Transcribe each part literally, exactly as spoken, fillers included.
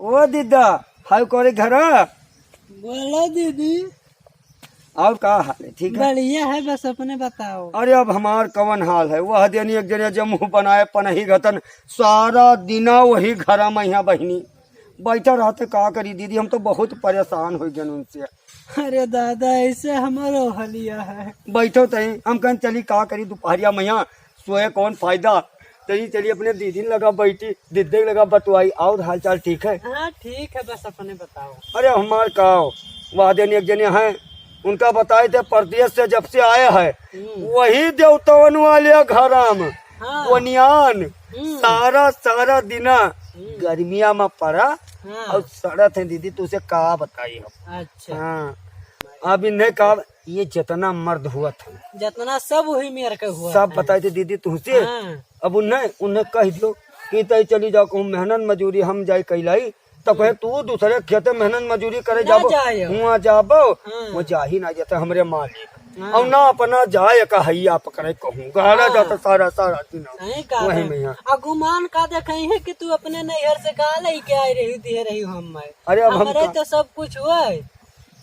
ओ दीदा, हाउ करे घरा? बोलो दीदी। और का हाल है, ठीक है? बढ़िया है, बस अपने बताओ। अरे अब हमार कवन हाल है, वह दिन एक जने जे मुँह बनाए पनही घतन, सारा दिना वही घरा में यहाँ बहिनी बैठा रहते, का करी दीदी, हम तो बहुत परेशान होइ गए उनसे। अरे दादा, ऐसे हमारो हलिया है। बैठो तई, हम कहन चली का करी दुपहरिया में यहाँ सोए कौन फायदा। चली, चली अपने दीदी लगा बैठी, दीदी लगा बतुआई। और हाल चाल ठीक है? हाँ ठीक है, बस अपने बताओ। अरे हमार का, वह दिन एक जने हैं, उनका बताए थे परदेश से जब से आए हैं, हम्म। वही देवतवन वाले घरा में हाँ। ओनियान हम्म। सारा सारा दिना हम्म। गर्मिया में पड़ा हाँ। और सड़त है दीदी, तुझसे का बताई हम। अच्छा। हाँ। अब इन्हें का, ये जितना मर्द हुआ था, जितना सब वही मेर के हुआ सब था। बताई थे दीदी तुझसे। हाँ। अब उन्हें, उन्हें कह दियो कि तय चली जाओ, कहूँ मेहनत मजूरी हम जाए कैलाई, तो कहे, "तू दूसरे खेते मेहनत मजूरी करे ना जाबो, जाए। हुआ जाबो।" हाँ। वो जा ही ना जाता हमरे मालिक। हाँ। और ना अपना जाए का हैया पकड़े कहूँ, गाड़ा हाँ। जाता सारा, सारा दिन। सही कहा वही था। में यहाँ। आ गुमान का देखे है कि तू अपने नैहर से का लेके आए रही, दिए रही हम मैं। अरे अब हम हमरे का तो सब कुछ हुआ है।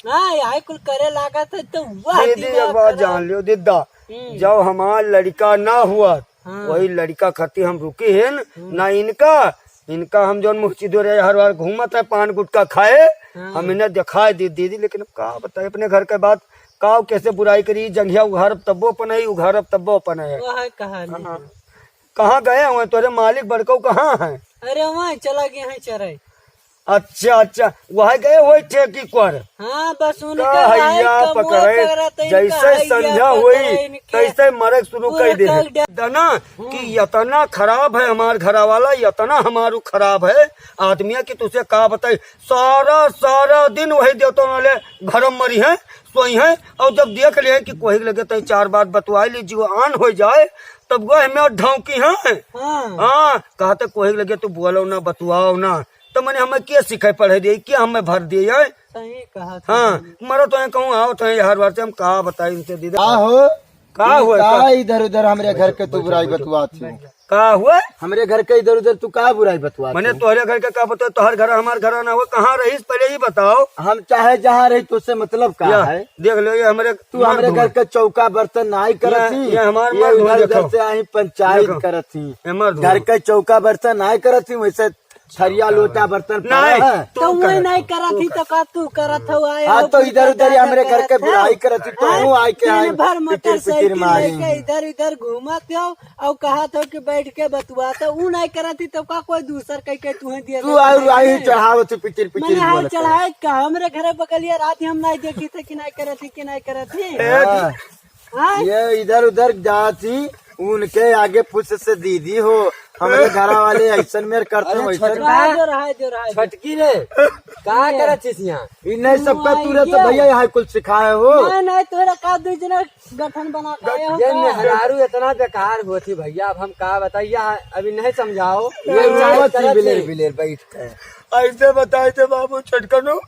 हाँ, यही कुल करे लागत है तो वह दीदी, दिमाग एक बात खराब। जान लियो दीदा, हम्म। जब हमार लड़का ना हुआ, हाँ। वही लड़का खातिर हम रुकी हैं न, हम्म। ना इनका, इनका हम जौन मुँह चिदोरे हर बार घूमत है पान गुटखा खाए, हाँ। हम इन्हें दिखाए दी दीदी, लेकिन अब का बताए अपने घर के बात, का कैसे बुराई करी, जंघिया उघारब तब्बो अपन है, उघारब तब्बो अपन है। वह कहानी हाँ। है। कहाँ गए हुए तोरे मालिक बड़कऊ कहाँ हैं? अरे वहाँ चला गए हैं चराई। अच्छा, अच्छा, वह गए हुए ठेकी पर। हाँ, बस उनका का हैया कमुआ पकड़े, पकड़ा तो इनका जैसे हैया संझा पकड़ा हुई, इनके तैसे मरक शुरू पूरा कर दे। कर दे। दना हम्म। कि इतना खराब है हमार घरा वाला, इतना हमारू खराब है आदमिया कि तुझसे का बताई। सारा, सारा दिन वही देवता वाले घर में मरी हैं, सोई हैं, और जब देख ले कि कोई लगे तो चार बात बतवाई ली, जीव आन हो जाए, तब वह में ढौकी हैं। हाँ। हाँ, कहते कोई लगे तू बोलो ना, बतवाओ ना, तो मने हमें के सिखाए पढ़े दिए, के हमें भर दिए हैं? सही कहा था हाँ, तुमने। मरो तो हैं कहूँ, आओ तो हैं, हर बार से हम का बताई इनसे दीदी। का हो? का ई हुआ, का का? इधर उधर हमरे घर के तू बैठो, बुराई बैठो, बतवात हो? बैठ जा। का हुआ? हमरे घर के इधर उधर तू का बुराई बतवात मने हो? तोहरे घर के का बतवा, तोहर घर हमार घर ना हुआ, कहाँ रहीस पहले ही बताओ। हम चाहे जहाँ रही, तुझसे मतलब का या, है? देख लो, ये हमरे तू मर्द हमरे घर हुए। के चौका बर्तन नाई करत ये, ही, ये हमार ये मर्द हुए, उधर उधर देखो। से आई पंचायत देखो। करत ही। ये मर्द घर हुए। के चौका बर्तन नाई करत ही, वैसे थरिया लोटा बर्तन पड़ा नहीं, है। तू तो वही करत नहीं हो, करत तू ही तो करत। का तू करत हो, आए हाँ, हो, तो कुल इधर उधर ही करत हमरे घर के करत हो। बुराई करत ही, तो हाँ, हूँ आए के दिन आई भर पिटिर पिटिर मोटरसाइकिल मारी। लेके इधर इधर घूमत हो, और कहत हो कि बैठ के बतुआ, तो ऊ नहीं करत ही तो का कोई दूसर कह के तुहें दिए तू देता और है आई कि नहीं? चढ़ावत ही पिटिर पिटिर मने हाल बोलत है। चढ़ाए का हमरे घरे बगलिया रात ही हम नहीं देखी थे कि नहीं करत ही कि नहीं करत ही। ए, हाँ। हाँ? ये इधर उधर जात ही, उनके आगे फुस से दीदी हो, हमरे घरा वाले ऐसन मेर करते अरे वैसन। छोटका, रहा दो, रहा दो, रहा दो। छोटकी रे, का ये। करत छिस यहाँ? ई नहीं सबका तू रे तो भैया यहाँ कुल सिखाए हो। नहीं, नहीं, तोरा का दू जना गठन बना के आए हो ये का? मेहरारू इतना बेकार होती भैया, अब हम का बताइए, अभी नहीं समझाओ। ये ये चाहे रोवत ही करत बिलेर ही। बिलेर बैठ के। ऐसे बताए थे बाबू छोटकनो,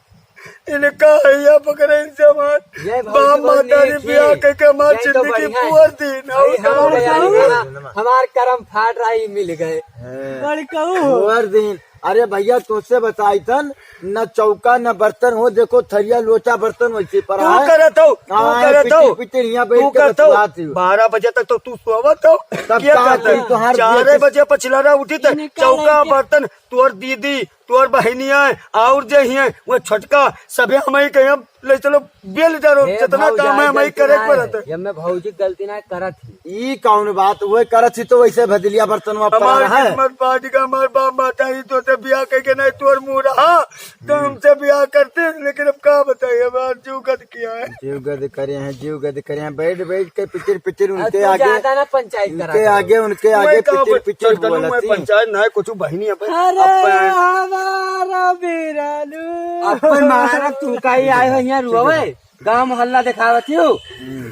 इनका हैया पकड़े इनसे हमार ये भौजी बाप बहुत माता रे नीक बियाह है। करके हमार ये तो जिंदगी बढ़िया है। पुअर दिन, अरे और हम का गए बताऊं? हैं, हमार करम फाट रहा, ई मिल गए। बड़कऊ हो। पुअर दिन। अरे भैया, तुझसे बताई थन, न चौका न बर्तन हो, देखो थरिया लोटा बर्तन वैसे पड़ा तू है। करत हो, तू हाँ, करत पिटिर हो, पिटिर यहाँ बैठ तू के करत हो। बतुआत हो। बारह बजे तक तो तू सोवत हो। तब क्या का करत हो? करी, तोहार चार देख बजे पछिलरा उठी त इनका चौका लइके बर्तन तोर दीदी, तोर बहिनिया, और जे हियाँ, वो छोटका, सभे हमही के हम ले चलो, बेल डरो, हे जितना भौजाई काम है, हमही गलती करे ना पड़त है। है। ये में भौजी गलती ना करत ही। ई कौन बात, वो करत ही तो वैसे भदलिया बर्तन में पड़ा हमार है। किस्मत बाटी का, हमार बाप माता ही तो ते बियाह करके नहीं तोर मुँह रहा, तो हम्म। हमसे बियाह करते, लेकिन अब का बताइए, हमार जीव गद किया है। जीव गद करे हैं, जीव गद करे हैं, बैठ बैठ के पितिर पितिर अब उनके तू आगे, ज्यादा ना पंचायत करा उनके करो। आगे, उनके मैं आगे कहाँ पितिर पर पितिर चढ़ करूँ, मैं बोलत ही। पंचायत ना है, कुछ बहिनी अपन, अरे अपन हमारा बीरालू। अपन महाराज तू का ही आए हो यहाँ रुआवे? गाँव मोहल्ला देखावत हो।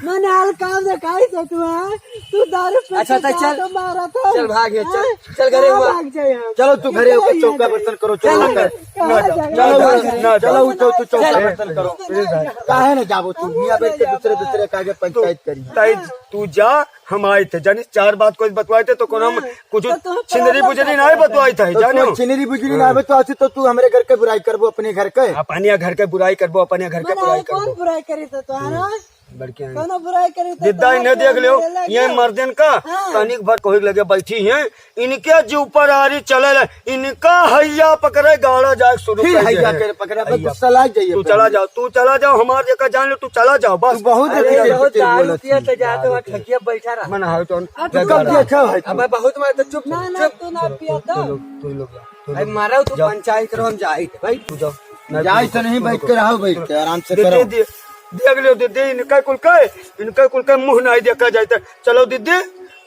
मने हाल काम देखाई से तू, हाँ? तू दारू पी अच्छा, के तो चल। गाँव मारत हो। चल भाग यहाँ, चल। हाँ? चल घरे कहाँ हुआ। भाग जाए हम? चलो तू घरे होकर चौका बर्तन करो, चलो चल। उठो। कहाँ जाए? चलो, ना जाओ, चलो, ना जाओ। चलो उठो, तू चौका चल। बर्तन करो। चल। काहे ना जाबो तू? मियाँ बैठ के दूसरे, दूसरे के आगे पंचायत करी। ताई, तू जा, हम आए थे, जानी चार बात कोई बतवाए थे तो कोनो हम हाँ, कुछ तो तू छिनरी बुजरी ना बतवाए थे, तो जाने तू हो? छिनरी बुजरी ना हाँ। बतवाए थे तो तू हमरे घर के बुराई करबो अपने घर के। अपने घर के बुराई करबो, अपने घर के मने बुराई कौन करबो। बुराई करी तो तोहरा? बड़के आए। कौनो बुराई करी तो दिद्दा तोहरा इन्हें देख लियो, मेरे लगे। ये मर्दन का हाँ। तनिक भर कोई लगे बैठी हैं, इनके जो ऊपर आरी चले ले, इनका हैया पकड़े गाड़ा जाए शुरू फिर कर दे हैया हैं। के पकड़े, अब हैया। गुस्सा लाग जाइए तू फिर। चला जाओ, तू चला जाओ, हमार जगह जान लो, तू चला जाओ, बस। तू बहुत अरे, जल्दी बहुत चीज दारू बोलत पिया है। तो जाता हुआ ठगिया बैठा रहा। मन हाउ तो अब तू कब देखा है तू? अबे बहुत मार तो चुप, ना, ना, चुप। तू ना पिया तू तो। लोग, तू लोग, तू अरे लोग। मारा तू जाओ। पंचायत करो, हम जाई। भाई तू जाओ। ना, जाई तू तो नहीं, सुनो, बैठ के रहो, बैठ के आराम से दे, करो। दे, दे, देख लो दीदी, इनका कुल के, इनका कुल के मुँह नहीं देखा जाए तो। चलो दीदी,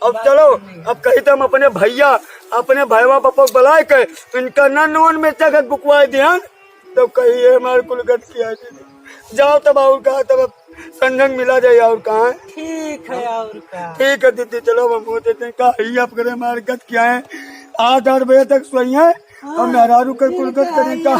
अब चलो, अब कही तो हम अपने भैया, अपने भैया बापा को बुलाए के, इनका नन नोन में जगत बुकवाए दिहन, तो कही ये हमार कुल गत किया है दीदी। जाओ तब और कहा, तब अब संजंग मिला जाए और कहा है। ठीक है, और का? ठीक है दीदी, चलो हम हो देते हैं, का ही आप करे हमार गत किया है, आठ आठ बजे तक सोई है, हाँ, हम मेहरारू के कुल ठीक गत है, करें का?